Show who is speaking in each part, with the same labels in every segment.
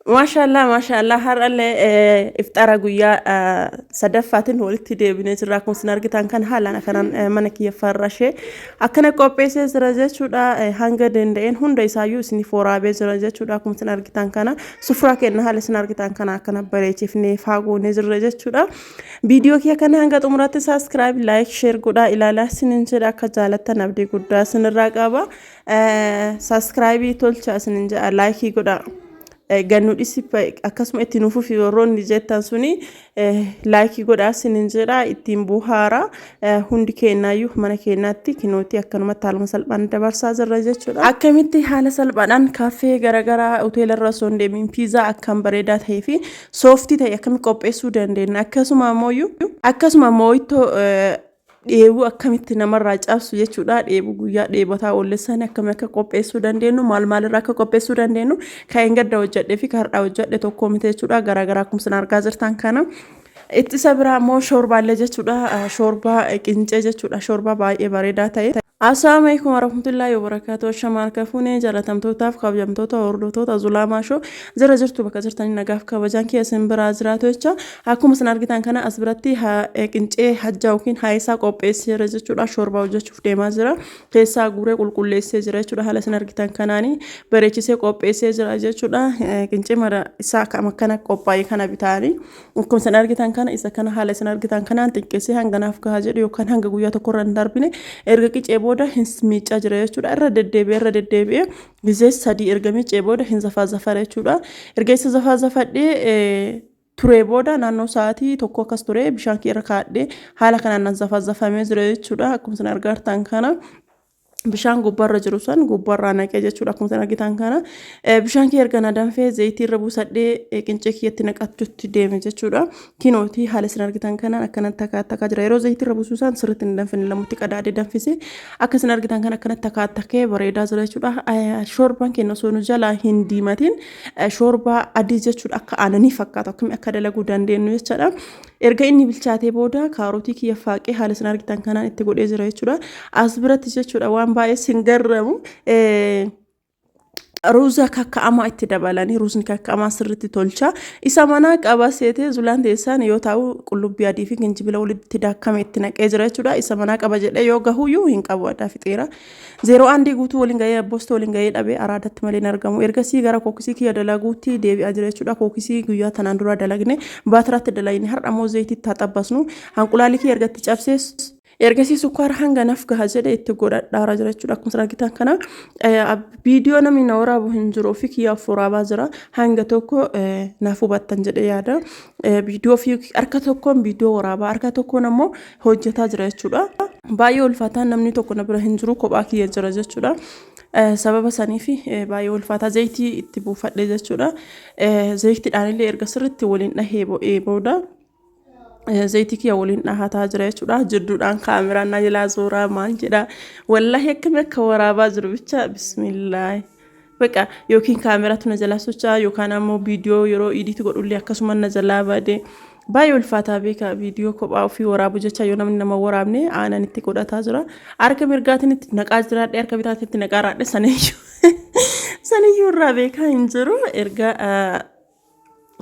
Speaker 1: Maashaallah maashaallah, har'allee iftara guyyaa sadaffaatiin walitti deebinee jirra. Akkuma isin argitan kan haalaan akkanaan mana kiyya farrashee akkana qopheessee jira jechuudha. Hanga danda'een hunda isaayyuu isiniif waraabee jira jechuudha. Akkuma isin argitan kana sufraa kenna, haala isin argitan kana akkana bareechifnee faagoonee jirra jechuudha. Viidiyoo kiyya kana hanga xumuraatti subscribe, like, share godhaa ilaalaa isinin jedha. Akka jaalattan abdii guddaa isinirraa qaba. Subscribe tolcha isinin jedha, like godhaa. Gannu dhisi, akkasuma itti nuuf warroonni jettan suni like godhaa isinin jedha. Ittiin buhaara hundi keenyaayyuu mana keenyaatti kinootii akkanumatti haaluma salphaan dabarsaa jirra jechuudha. Akkamitti haala salphaadhaan kaaffee garaagaraa, hoteelarra osoo hin deemin piizaa akkam bareedaa ta'ee fi soft ta'e akkamitti qopheessuu dandeenya? Akkasuma immoo ittoo dheebuu akkamitti namarraa cabsu jechuudha. Dheebuu guyyaa dheebotaa oolleessanii akkamii akka qopheessuu dandeenyu, maal maalirraa akka qopheessuu dandeenyu, kan gadda hojjedhee fi kan har'aa hojjedhe tokko miti jechuudha. Garaagaraa akkuma isin argaa jirtan kana. Ittisa biraa immoo shoorbaallee jechuudha. Shoorbaa qincee jechuudha. Shoorbaa baay'ee bareedaa ta'e. Assalaamu alaikum warahmatullahi wabarakatuh. Shamaa harka fuunee, jaalatamtootaaf kabajamtoota hordoftoota Zulaamaa Show, jira jirtu? Bakka jirtanii nagaaf kabajaan kee isin biraa jiraatu jecha. Akkuma isin argitan kana as biratti qincee hajjaa yookiin haayisaa qopheessee jira jechuudha. Shoorbaa hojjechuuf deemaa jira. Keessaa guuree qulqulleessee jira jechuudha. Haala isin argitan kanaanii bareechisee qopheessee jira jechuudha. Qincee mara isaa akkana qophaa'ee kana bitaanii, akkuma isin argitan kana, isa kana haala isin argitan kanaan xiqqeessee hanganaaf gahaa jedhu yookaan hanga guyyaa tokkorra hin darbine erga qicee booda hin miiccaa jira jechuudha. Irra deddeebi'ee, irra deddeebi'ee gizee 3 erga miicee booda hin zafaa zafara jechuudha. Erga isa zafaa zafadhee turee booda, naannoo sa'aatii 1 akkas ture, bishaan kee irra kaa'adhee haala kanaan nan zafaa zafamee jira jechuudha. Akkuma isin argaa jirtan kana bishaan gubbaarra jiru san gubbaarraa naqee jechuudha. Akkuma isin argitan kana bishaan kee erga na danfee, zayitii irra buusadhee qincee kiyyatti naqachuutti deeme jechuudha. Kinootii haala isin argitan kanaan akkanatti takkaa jira. Yeroo zayitii irra buusuu isaan sirriitti hin danfine, lamutti qadaadee danfise. Akka isin argitan kana akkanatti takkaa bareedaa jira jechuudha. Shoorbaan keenya osoo nu jalaa hin diimatin, shoorbaa adii jechuudha, akka aananii fakkaatu akkamii akka dalaguu dandeenyu jechuudha. Erga inni bilchaatee booda kaarotii kiyya faaqee haala isin argitan kanaan itti godhee jira jechuudha. As biratti jechuudha, waan baay'ee sin garramu, ruuza kakka'amaa itti dabalanii, ruuzni kakka'amaa sirriitti tolcha. Isa manaa qaba seetee Zulaan teessaan yoo ta'u, qullubbii adii fi ginjibila walitti daakame itti naqee jira jechuudha. Isa manaa qaba jedhee yoo gahuyyuu hin qabu, addaa fixeera. Zeeroo aandii guutuu waliin gahee, abboostoo waliin gahee dhabee, araadatti malee hin argamu. Ergasii gara kookisii kiyya dalaguutti deebi'aa jira jechuudha. Kookisii guyyaa tanaan dura dalagne baatiraatti dalagne, har'a immoo zayitiitti haa xabbasnu. Hanqulaalii kiyya ergatti cabsee, ergasii sukkaara hanga naf gaha jedhe itti godhadhaara jira jechuudha. Akkuma isin argitan kana viidiyoo namni na waraabu hin jiru, ofii kiyyaaf waraabaa jira. Hanga tokko naaf hubattan jedhee yaada. Viidiyoo ofii harka tokkoon viidiyoo waraabaa, harka tokkoon ammoo hojjetaa jira jechuudha. Baay'ee ulfaataa, namni tokko na bira hin jiru, kophaa kiyya jira jechuudha. Sababa saniif baay'ee ulfaataa. Zayitii itti buufadhe jechuudha. Zayitiidhaan illee erga sirriitti waliin dhahee bo'ee booda zayitii kiyya waliin dhahataa jira jechuudha. Jidduudhaan kaameraan na jalaa zooraa maal jedha. Wallaahi akkamii akka waraabaa jiru bicha, bismillaahi. Baqa yookiin kaameraatu na jalaa socho'a yookaan ammoo viidiyoo yeroo edit godhullee akkasuma na jalaa bade. Baay'ee ulfaataa beeka viidiyoo kophaa ofii waraabu jecha, yoo namni nama waraabne. Aanan itti godhataa jira. Harka mirgaatiin itti naqaa jiraadhe, harka bitaatiin itti naqaa raadhe, saniyyuu irraa beekaa hin jiru. Erga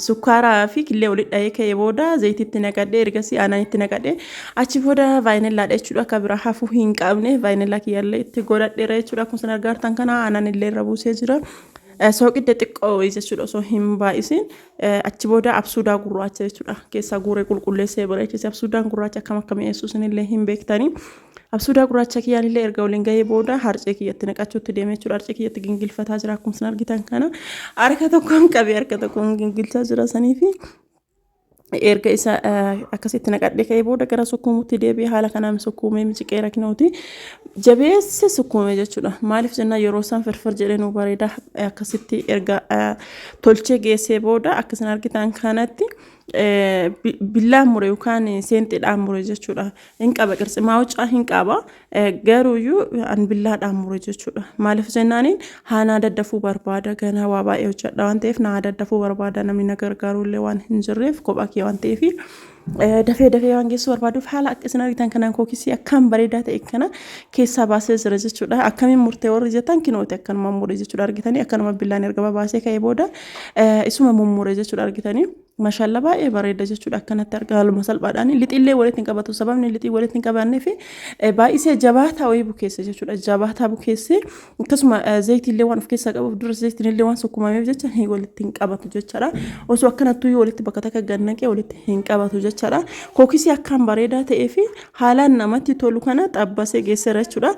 Speaker 1: sukkaaraa fi killee walitti dhahee ka'ee booda zayitiitti naqadhee, ergasii aanan itti naqadhee, achi booda vaanillaadha jechuudha. Akka bira hafuu hin qabne vaanillaa kiyyaallee itti godhadheera jechuudha. Akkuma isin argaa jirtan kana aanan illee irra buusee jira. Sooqidda xiqqoo wayii jechuudha, osoo hin baay'isin. Achi booda absuudaa gurraacha jechuudha. Keessaa guuree qulqulleessee bareechise. Absuudaan gurraacha akkam akka mi'eessu isinillee hin beektanii. Absuudaa gurraacha kiyyaan illee erga waliin gahee booda harcee kiyyatti naqachuutti deemee jechuudha. Harcee kiyyatti gingilfataa jira akkuma isin argitan kana. Harka tokkoon qabee harka tokkoon gingilchaa jira saniifi. Erga isa akkasitti naqadhee ka'ee booda gara sukkuumutti deebi'ee haala kanaan sukkuumee miciqee rakinooti. Jabeesse sukkuume jechuudha. Maaliif jennaan, yeroo isaan firfir jedhee nu bareeda. Akkasitti erga tolchee geessee booda, akka isin argitan kanatti billaan mure yookaan seenxeedhaan mure jechuudha. Hin qaba, qirtsi maawucaa hin qaba, garuuyyuu an billaadhaan mure jechuudha. Maaliif jennaaniin, haanaa daddafuu barbaada, ganaa waa baay'ee hojjedha waan ta'eef naa daddafuu barbaada, namni na gargaaru illee waan hin jirreef, kophaa kee waan ta'eef. Dafee dafee waan geessuu barbaaduuf haala akka isin argitan kanaan kookisii akkaan bareedaa ta'e kana keessaa baasee jira jechuudha. Akkamiin murtee warri jettan, kinooti akkanuma mure jechuudha argitanii. Akkanuma billaan erga babaasee ka'ee booda isuma mummure jechuudha argitanii. Mashaalla, baay'ee bareeda jechuudha akkanatti argaa. Haaluma salphaadhaan lixillee walitti hin qabatu. Sababni lixii walitti hin qabannee fi baay'isee jabaataa wayii bukeesse jechuudha. Jabaataa bukeesse. Akkasuma zayitiillee waan of keessaa qabuuf, dura zayitiinillee waan sukkumameef jecha walitti hin qabatu jechaadha. Osoo akkanattuu walitti bakka takka gad naqee walitti hin qabatu jechaadha. Kookisii akkaan bareedaa ta'ee fi haalaan namatti tolu kana xabbasee geesseera jechuudha.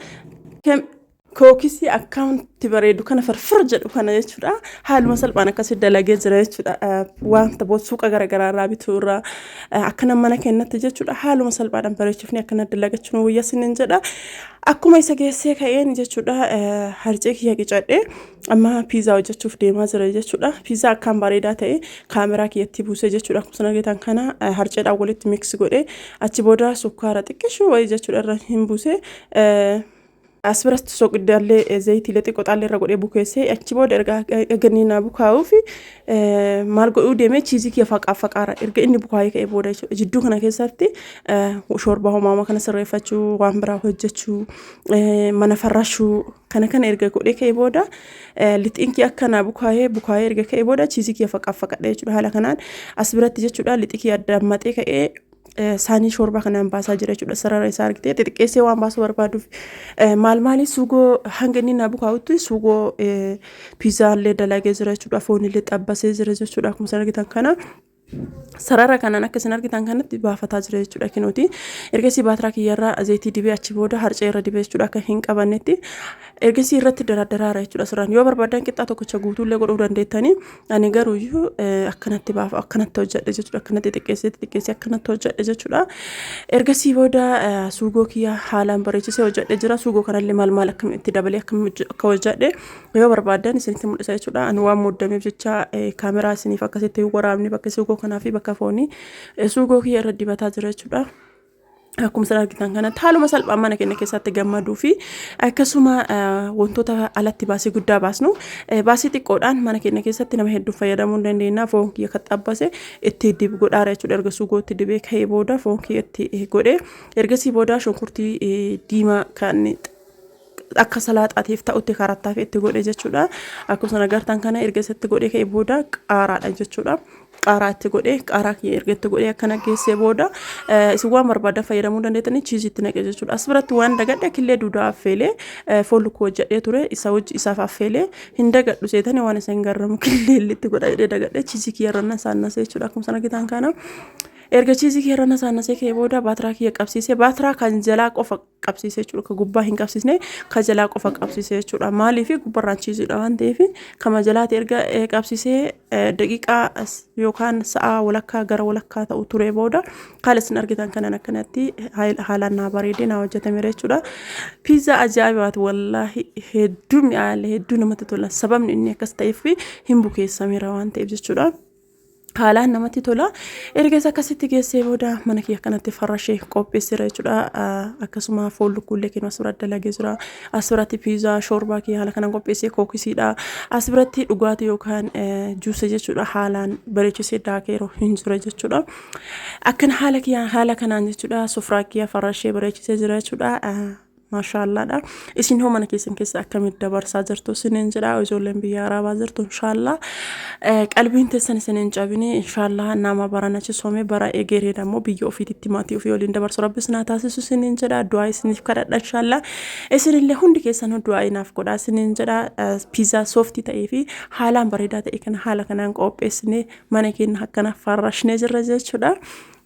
Speaker 1: Kookisii akkaanti bareedu kana, firfir jedhu kana jechuudha. Haaluma salphaan akkasii dalagee jira jechuudha. Wanta suuqa garaagaraa irraa bituu irraa akkana mana kennatti jechuudha. Haaluma salphaadhaan bareechifnee akkana dalagachuun wayya sinin jedha. Akkuma isa geessee ka'een jechuudha, harcee kiyya qicadhee amma piizaa hojjechuuf deemaa jira jechuudha. Piizaa akkaan bareedaa ta'e kaameraa kiyyatti buusee jechuudha. Akkuma isin argitan kana harceedhaan walitti mix godhee, achi booda sukkaara xiqqishuu wayii jechuudha irra hin buusee. As biratti soqiddaallee zayitiilee xiqqoo xaallee irra godhee bukeessee, achi booda erga eeganii naa bukaa'uu fi maal godhuu deemee, cheese kiyya faqaa faqaara erga inni bukaa'ee ka'ee booda jechuudha. Jidduu kana keessatti shoorbaa homaama kana sirreeffachuu, waan biraa hojjechuu, mana farrashuu kana kana erga godhee ka'ee booda, lixiin kiyya akka naa bukaa'ee bukaa'ee erga ka'ee booda, cheese kiyya faqaa faqadhe jechuudha. Haala kanaan as biratti jechuudha lixi kiyya addaan ka'ee saanii shoorbaa kanaan baasaa jira jechuudha. Sarara isaa argitee xixiqqeessee waan baasuu barbaaduuf maal maali suugoo hanga inni naa bukaa'utti suugoo piizaallee dalagee jira jechuudha. Foonillee xabbasee jira jechuudha. Akkuma isin argitan kana sarara kanaan akka isin argitan kanatti baafataa jira jechuudha kinooti. Ergasii baatiraa kiyyarraa zayitii dibee, achi booda harcee irra dibee jechuudha akka hin qabannetti. Ergasii irratti daraddaraara jechuudha sirraan. Yoo barbaadan qixxaa tokkicha guutuullee godhuu dandeettanii, ani garuuyyuu akkanatti baafa, akkanatti hojjedhe jechuudha. Akkanatti xiqqeessee xiqqeessee akkanatti hojjedhe jechuudha. Ergasii booda suugoo kiyya haalaan bareechisee hojjedhe jira. Suugoo kanallee maal maal akkamitti dabalee akkamitti akka hojjedhe yoo barbaadan isinitti mul'isa jechuudha. Ani waan muddameef jecha kaameraa isiniif akkasitti hin waraabne. Bakka suugoo kanaa fi bakka foonii suugoo kiyya irra dibataa jira jechuudha. Akkuma isin argitan kanatti haaluma salphaan mana keenya keessatti gammaduu fi akkasuma wantoota alatti baasii guddaa baasnu baasii xiqqoodhaan mana keenya keessatti nama hedduu fayyadamuu hin dandeenya. Foon kiyya kan xabbase itti dib godhaara jechuudha. Erga suugootti dibee ka'ee booda foon kiyya itti godhee, ergasii booda shunkurtii diimaa kan akka salaaxaatiif ta'utti karattaaf itti godhe jechuudha. Akkuma agartan kana erga isatti godhee ka'ee booda qaaraadha jechuudha. Qaaraa itti godhee, qaaraa kiyya erga itti godhee akkana geessee booda, isin waan barbaadan fayyadamuu dandeettanii, cheese itti naqe jechuudha. As biratti waan dagadhe, killee duudaa affeelee foon lukkuu hojjedhee ture, isa hojii isaaf affeelee hin dagadhu seetanii, waan isa hin garramu killee itti godha jedhee dagadhe. Cheese kiyya irra nasaannasee jechuudha. Akkuma sana argitan kana erga cheese kiyya irra nasaannasee ka'ee booda baatiraa kiyya qabsiisee, baatiraa kan jalaa qofa qabsiise jechuudha. Ka gubbaa hin qabsiisne, ka jalaa qofa qabsiise jechuudha. Maaliif? Gubbarraan cheeseiidha waan ta'eef. Kama jalaati erga qabsiisee daqiiqaa yookaan sa'a walakkaa gara walakkaa ta'u ture booda, haala isin argitan kanan akkanatti haalaan naa bareedee naa hojjetameera jechuudha. Piizaa ajaa'ibaati wallaahi, hedduu mi'aalee, hedduu namatti tola. Sababni inni akkas ta'eef hin bukeessameera waan ta'eef jechuudha. Haalaan namatti tola. Erga isa akkasitti geessee booda mana kiyya akkanatti farrashee qopheesseera jechuudha. Akkasuma foon lukkuullee kennu as biratti dalagee jira. As biratti piizaa, shoorbaa kiyya haala kanaan qopheessee, kookisiidha. As biratti dhugaatii yookaan juusa jechuudha, haalaan bareechisee daakeeroo hin jira jechuudha. Akkana haala kiyya haala kanaan jechuudha sufraa kiyya farrashee bareechisee jira jechuudha. Maashaallaadha. Isin hoo mana keessan keessa akkamitti dabarsaa jirtu isiniin jedha. Ijoolleen biyya Arabaa jirtu, inshaallah. Qalbiin teessan isin hin cabini, inshaallah. Nama barana soome bara egereen ammoo biyya ofiititti maatii ofii waliin dabarsu Rabbi isin haa taasisu isiniin jedha. Du'aa isiniif kadhadha inshaallah. Isinillee hundi keessan du'aa inaaf godhaa isiniin jedha. Piizaa soft ta'ee fi haalaan bareedaa ta'e kana haala kanaan qopheessinee mana keenya akkana farrashnee jirra jechuudha.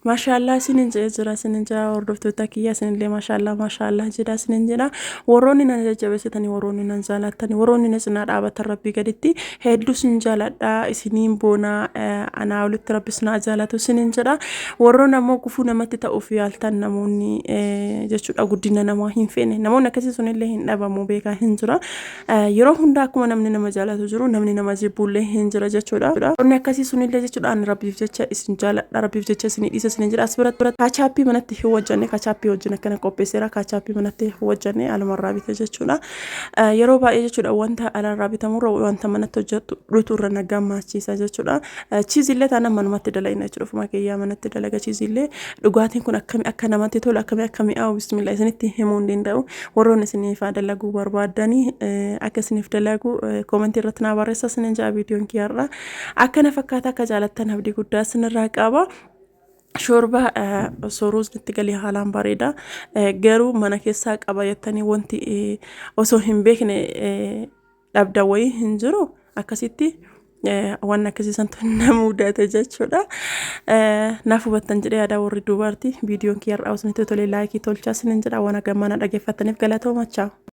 Speaker 1: Maashaallaa isinin jedhee jira isinin jedha. Hordoftoota kiyya, isinillee maashaallaa maashaallaa jedha isinin jedha. Warroonni na jajjabeessitanii, warroonni na jaalattanii, warroonni na cinaa dhaabatan, Rabbii gaditti hedduu isin jaaladha, isiniin boonaa, anaa olitti Rabbi isin haa jaalatu isinin jedha. Warroonni ammoo gufuu namatti ta'uuf yaaltan, namoonni jechuudha guddina namaa hin feene, namoonni akkasii sunillee hin dhabamu, beekaa, hin jira. Yeroo hundaa akkuma namni nama jaalatu jiru, namni nama jibbullee hin jira jechuudha. Warroonni akkasii sunillee jechuudha, ani Rabbiif jecha isin jaaladha, Rabbiif jecha isinii dhiisa. isin jira. As biratti kaachaappii manatti hin hojjanne, kaachaappii wajjin akkana qopheesseera. Kaachaappii manatti hin hojjanne, alumarraa bite jechuudha. Yeroo baay'ee jechuudha wanta alarraa bitamurra wanta manatti hojjettu dhutu irra na gammachiisa jechuudha. Chiizillee taanaan manumatti dalagna jechuudha. Ofuma kiyyaa manatti dalaga chiizillee. Dhugaatiin kun akkami akka namatti tolu, akkami akka mi'aawu, bismillah, isinitti himuu hin danda'u. Warroonni isiniif dalaguu barbaaddanii akka isiniif dalagu koomentii irratti naa barreessa isinin ja'a. Viidiyoon kiyyaarra akkana fakkaata, akka jaalattan abdii guddaa isinirraa qaba. Shoorbaa osoo ruuzni itti galee haalaan bareeda. Garuu mana keessaa qaba jettanii wanti osoo hin beekne dhabda wayii hin jiru. Akkasitti waan akkasii santu na mudate jechuudha. Naaf hubattan jedhee yaada warri dubartii. Viidiyoon kiyya har'aa isinitti tolee laayikii tolchaa isinin jedha. Waan hagammaa na dhaggeeffattaniif galatooma. Chaaw.